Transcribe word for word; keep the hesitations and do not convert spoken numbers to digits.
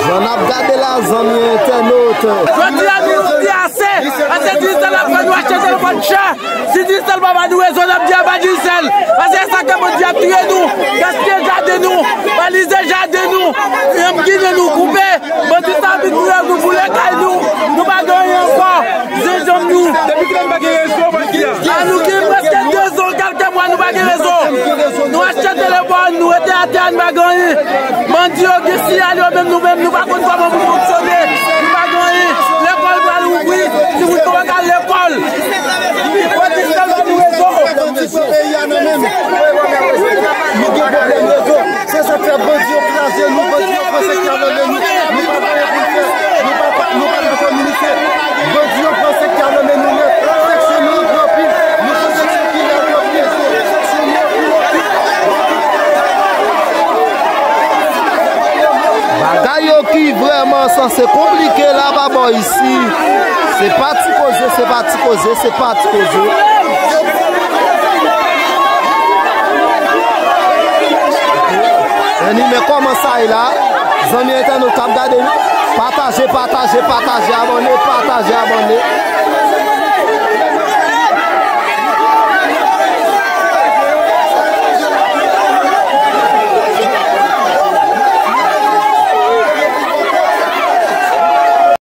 Jan n ap gade la, zanmi entènot. Jodi a, nou di ase. Ase Digicel ap fè nou achte telefòn chè. Si Digicel pa ba nou rezon, n ap di a ba Digicel. Paske sa ke bandi ap touye nou, gaspiye jaden nou, palize jaden nou, yanm ginen nou koupe. Bandi sa vin touye nou, boule kay nou. Nou pa gen anyen ankò. Zenjanm nou. Depi kilè n pa gen rezo, bandi a? A nou gen prèske de zan, kèlke mwa nou pa gen rezo. Nou achte telefòn, nou rete atè, nou pa gen anyen. Bandi yo gen siyal yo, menm nou menm, nou pa konn kòman pou fonksyone. Nou pa gen anyen. Lekòl pral ouvri, timoun yo pral lekòl. Bandi sèlman nou rezo. Peyi a nan men nou. Nou gen pwoblèm rezo. Se sa k fè bandi yo kraze nou, bandi yo pran sektè nan men nou. Nou pa gen anyen pou n fè. Nou pa, pa, nou pa nan kominike. Bandi yo pran sektè nan men nou nèt. Seksyon nou anpil. Nou se seksyon ki lèd anpil. Seksyon nou anpil, anpil. Bagay yo ki vrèman sanse konplike la pa bò isi. Se pa ti koze, se pa ti koze, se pa ti koze. Anyway, men kòman sa ye la? Zanmi entènot k ap gade nou, pataje, pataje, pataje, abòne, pataje, abòne.